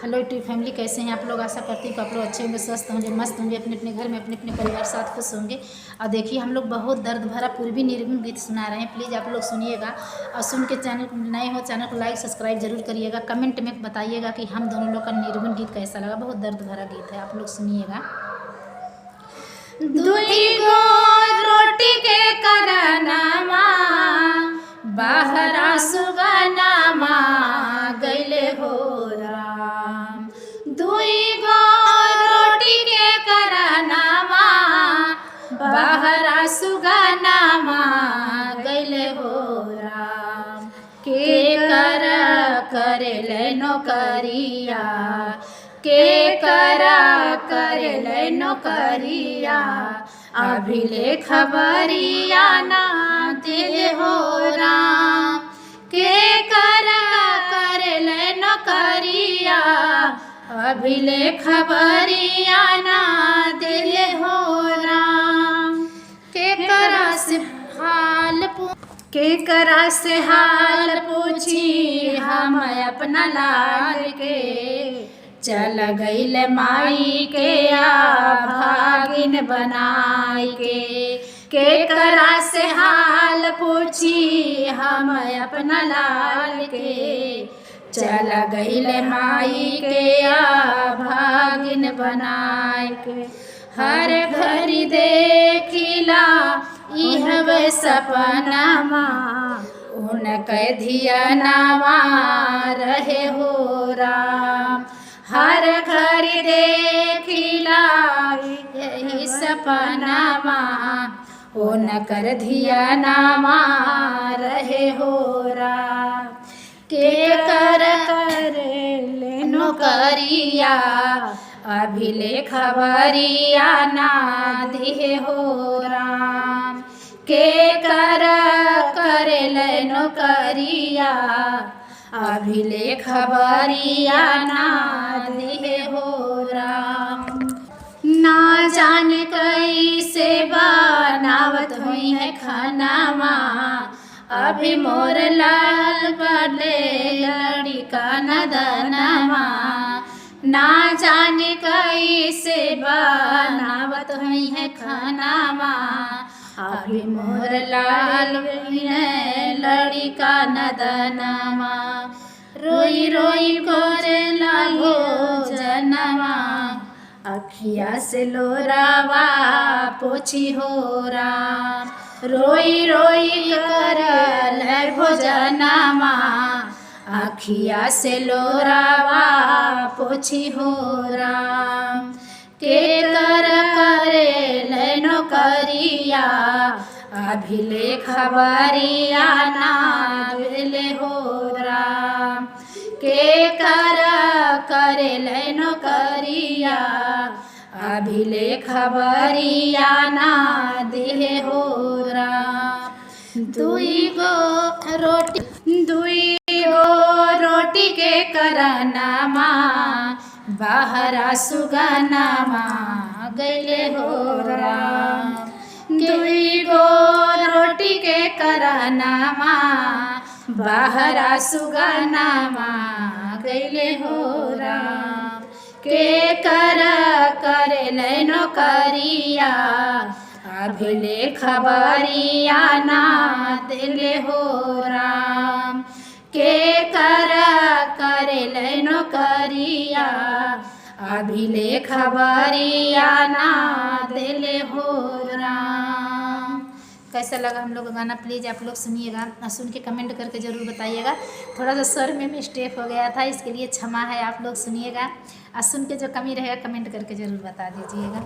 Hello YouTube family, कैसे हैं आप लोग? आशा करती हूँ कि आप लोग अच्छे होंगे, स्वस्थ होंगे, मस्त होंगे, अपने अपने घर में अपने अपने परिवार साथ खुश होंगे। और देखिए, हम लोग बहुत दर्द भरा पूर्वी निर्गुण गीत सुना रहे हैं, प्लीज़ आप लोग सुनिएगा। और सुन के चैनल नए हो, चैनल को लाइक सब्सक्राइब जरूर करिएगा। कमेंट में बताइएगा कि हम दोनों लोग का निर्गुण गीत कैसा लगा। बहुत दर्द भरा गीत है, आप लोग सुनिएगा। दुई गो रोटी के करनामा, बाहरा सुगनामा गैले हो राम। दुई गो रोटी के करनामा, बाहरा सुगनामा गैले हो राम। के कर करे नौकरिया, के करा करे नौकरिया, अभी ले खबरिया ना दिल हो राम। के करा करे नौकरिया, अभी ले खबरिया ना दिल हो राम। के करा से हाल के करा से हाल पूछी हम अपना लाल के, चल गईल माई के आ भागिन बनाई के करा से हाल पूछी हम अपना लाल के, चल गईल माई के आ भागिन बनाई के। हर घड़ी देखिला इहवे सपनामा, उनके धियनावा रहे हो राम। हर घड़ी देखिला यही सपनामा, उनकर धियनावा रहे हो राम। के कर करे नौकरिया, अभी ले खबरिया ना दिहे हो राम। के कर करे ले नौकरिया, अभी ले खबरिया ना दिहे हो राम। ना जाने कैसे बनावत हुई है खानामा, अभी मोर लाल बले लड़का नदनमा। ना जाने कैसे बनावत हुई है खानामा, अभी मोर लाल लड़का नदनमा। रोई रोई करे लागो जनमा, अखिया से लोरावा पोछी हो राम। रोई रोई कर भोजनमा, अखिया से लोरावा पोछी हो राम। के कर करे ले नौकरिया, अभी ले खबरिया ना ले हो राम। के कर करे ले नौकरिया, अभी ले खबरिया ना दे हो राम। दुई गो रोटी, दुई गो रोटी के करनामा, बाहरा सुगनामा गैले हो राम। दुई गो रोटी के करनामा, बाहरा सुगनामा गैले हो राम। के कर करे ले नौकरिया, अभी ले खबरिया ना दिले हो राम। के कर करे ले नौकरिया, अभी ले खबरिया ना दिले हो राम। कैसा लगा हम लोग का गाना? प्लीज़ आप लोग सुनिएगा और सुन के कमेंट करके ज़रूर बताइएगा। थोड़ा सा स्वर में मिस्टेक हो गया था, इसके लिए क्षमा है। आप लोग सुनिएगा और सुन के जो कमी रहेगा कमेंट करके ज़रूर बता दीजिएगा।